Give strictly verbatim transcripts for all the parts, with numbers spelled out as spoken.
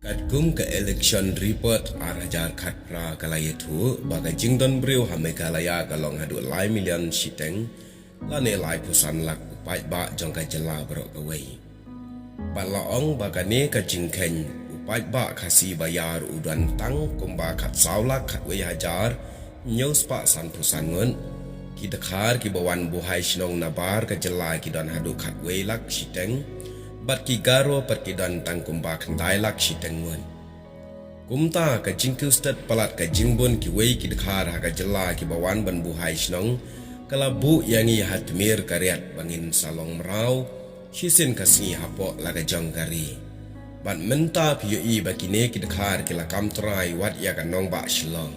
Katkum ka election report ar hajar khatphra ka la ïathuh ba ka jingdon briew ha Meghalaya ka long haduh lai million shiteng lane laiphew san lak u paidbah jong ka jylla baroh kawei. Bad la ong ba kane ka jingkheiñ u paidbah Khasi ba ïar u don tang kumba khatsaw lak khatwei hajar hynñiew spah sanphew san ngut. Ki dkhar kiba wan buhai shnong nabar ka jylla ki don haduh khatwei lak shiteng, bad ki Garo pat ki don tang kumba khyndai lak shiteng ngut. Kumta ka jingkiew stet palat ka jingbun kiwei ki dkhar ha ka jylla kiba wan ban buhai shnong ka la buh ïa ngi ha tmier ka riat ba ngin sa long mraw shisien ka sngi hapoh la ka jong ka ri. Bad mynta phi ïohi ba kine ki dkhar ki la kam trai wat ïa ka nongbah Shillong.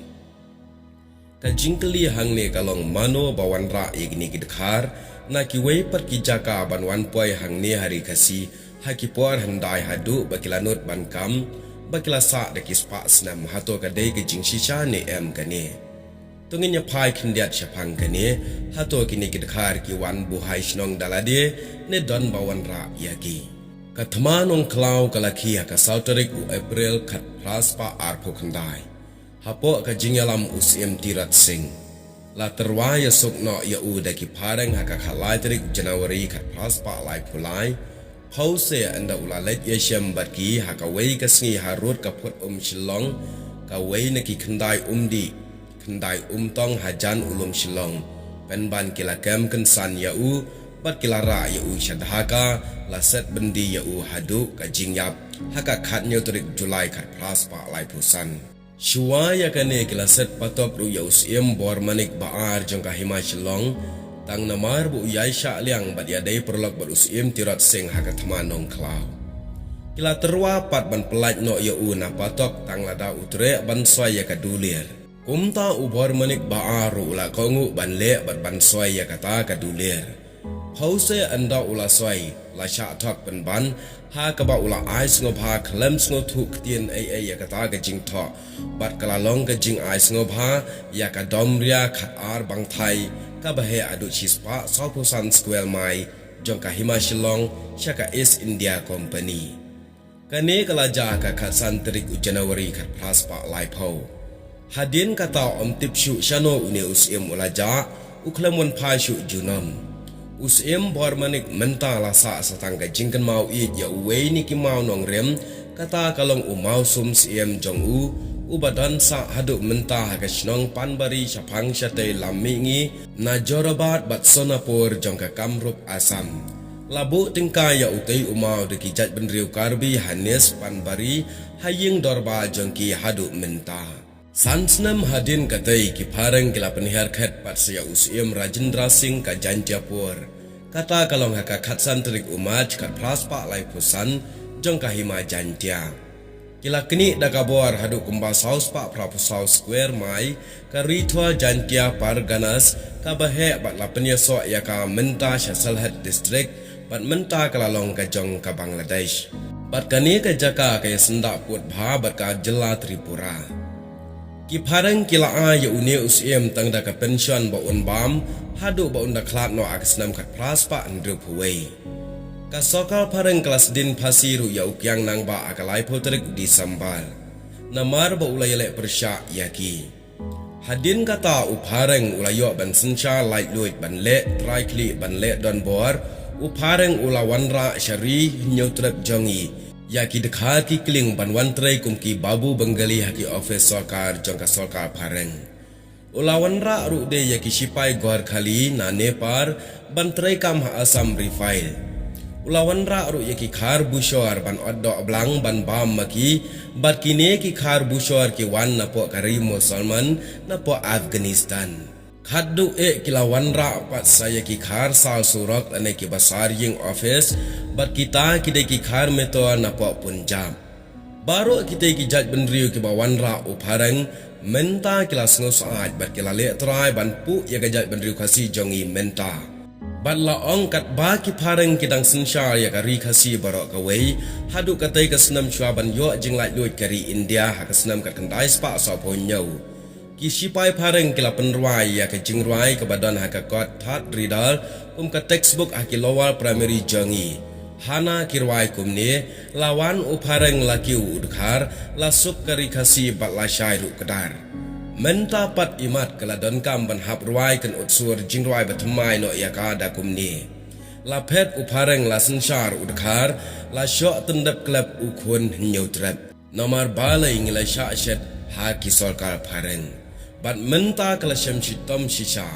Ka jingkylli hangne ka long mano ba wanrah ïa kine ki dkhar na kiwei pat ki jaka ban wan poi hangne ha ri Khasi ha ki por hyndai haduh ba ki la nud ban kam ba ki la sah da ki spah snem, hato ka dei ka jingshisha ne em kane. To ngin ïa phai khyndiat shaphang kane, hato kine ki dkhar ki wan buhai shnong da lade ne don ba wanrah ïa ki. Ka thma Nongkhlaw ka la khie ha ka saw tarik u April khatphra spah arphew khyndai. Hapoh ka jingïalam u Syiem Tirot Sing, la tyrwa ïasuk noh ïa u da ki phareng ha ka khatlai tarik January khatphra spah laiphew lai. Hawse ynda u la leit ïashem bad ki ha kawei ka sngi harud ka phut um Shillong, kawei na ki khyndai um dih khyndai um tong hajan u lum Shillong, pynban ki la kem kynsan ïa u bad ki la rah ïa u sha Dhaka, la set byndi ïa u haduh ka jingïap ha ka khathynñiew tarik July khatphra spah laiphew san. Shuwa ïa kane ki la set patok ruh ïa u Syiem Bormanik ba ar jong ka Hima Shillong, tang namar ba u ïai shah liang bad ïadei paralok bad u Syiem Tirot Sing ha ka thma Nongkhlaw. Ki la tyrwa pat ban pyllait noh ïa u na patok tang lada u treh ban soi ïa ka dulir. Kumta u Bormanik ba ar ruh u la kohnguh ban leh bad ban soi ïa kata ka dulir. Hawse ynda u la soi, la shah thok pynban, ha kaba u la ai sngewbha khlem sngewthuh ktien ei ei ïa kata ka jingthoh. Bad ka la long ka jingai sngewbha ïa ka dom ria khatar bangthai kaba heh haduh shispah sawphew san square mile jong ka Hima Shillong sha ka East India Company. Kane ka la jia ha ka khatsan tarik u January khatphra spah laiphew. Hadien kata ym tip shuh shano une u Syiem u la jah, u khlem wan phai shuh junom. U Syiem Bormanik mynta la sah sa tang ka jingkynmaw ïeit ïa uwei na ki maw nongrim, kata ka long u mawsum Syiem jong u, uba don sah haduh mynta ha ka shnong Panbari shaphang shatei lam mihngi na Jorabat bad Sonapur jong ka Kamrup Assam. La buh tyngkai ïa utei u maw da ki jaitbynriew Karbi ha Nest Panbari ha ïing dorbar jong ki haduh mynta. San snem hadien katei ki phareng ki la pynhiar khet pat sa ïa u Syiem Rajendra Singh ka Jaintiapur. Kata ka long ha ka khatsan tarik u March khatphra spah laiphew san jong ka Hima Jaintia. Ki la knieh da ka bor haduh kumba saw spah phraphew saw square mile ka ri Thwar Jaintia Parganas kaba heh bad la pynïasoh ïa ka mynta sha Sylhet District bad mynta ka la long ka jong ka Bangladesh. Bad kane ka jaka ka ïasyndah pud bha bad ka jylla Tripura. Ki phareng ki la ai ïa une u Syiem tang da ka pension ba un bam haduh ba un da khlad noh ha ka snem khatphra spah hynriewphew wei. Ka sorkar phareng ka la sdien phasi ruh ïa u Kiang Nangbah ha ka laiphew tarik December, namar ba u la ïaleh pyrshah ïa ki. Hadien kata u phareng u la ïoh ban synshar laitluid ban leh trai khlieh ban leh donbor. U phareng u la wanrah sha ri Hynñiewtrep jong ngi ïa ki dkhar ki kling ban wan trei kum ki Babu Bengali ha ki ophis sorkar jong ka sorkar phareng. U la wanrah ruh de ïa ki shipai Gorkhali na Nepal ban treikam ha Assam Rifle. U la wanrah ruh ïa ki khar bushor ban ot doh blang ban bam ma ki, bad kine ki khar bushor ki wan napoh ka ri Musalman napoh Afghanistan. Khatduh eh ki la wanrah pat sa ïa ki khar sar surok lane ki basar ïing ophis, bad kita ki dei ki khar metor napoh Punjab. Baroh kitei ki jaitbynriew kiba wanrah u phareng mynta ki la sngewsyaid bad ki la leh trai ban puh ïa ka jaitbynriew Khasi jong ngi mynta. Bad la ong katba ki phareng ki dang synshar ïa ka ri Khasi baroh kawei haduh katei ka snem shuwa ban ïoh jinglaitluid ka ri India ha ka snem khatkhyndai spah sawphew hynñiew. Ki shipai phareng ki la pynrwai ïa ka jingrwai kaba don ha ka kot Third Reader kum ka textbook ha ki lower primary jong ngi. Hana ki rwai kumne, la wan u phareng la kiew u dkhar, la suk ka ri Khasi bad la shai ruh kdar. Mynta pat imat ka la donkam ban hap rwai kan ut sur jingrwai ba thymmai noh ïa ka da kumne. La phet u phareng la synshar u dkhar, la shoh tyndep klep u khun hynñiew trep. Namar balei ngi la shah shet ha ki sorkar phareng. Bad mynta ka la shem shitom shisha.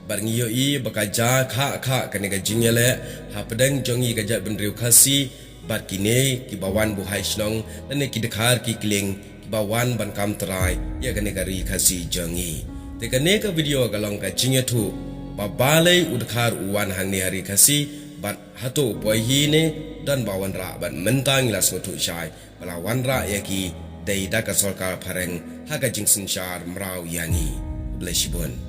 Bad ngi ïohi ba ka ja khah khah kane ka jingïaleh hapdeng jong ngi ka jaitbynriew Khasi, bad kine kiba wan buhai shnong, lane ki dkhar ki kling, kiba wan ban kam trai ïa kane ka ri Khasi jong ngi. Te kane ka video ka long ka jingïathuh ba balei u dkhar u wan hangne ha ri Khasi, bad hato u poi hi ne don ba wanrah, bad mynta ngi la sngewthuh shai ba la wanrah ïa ki dei da ka sorkar phareng ha ka jingsynshar mraw ïa ngi. Khublei shibun.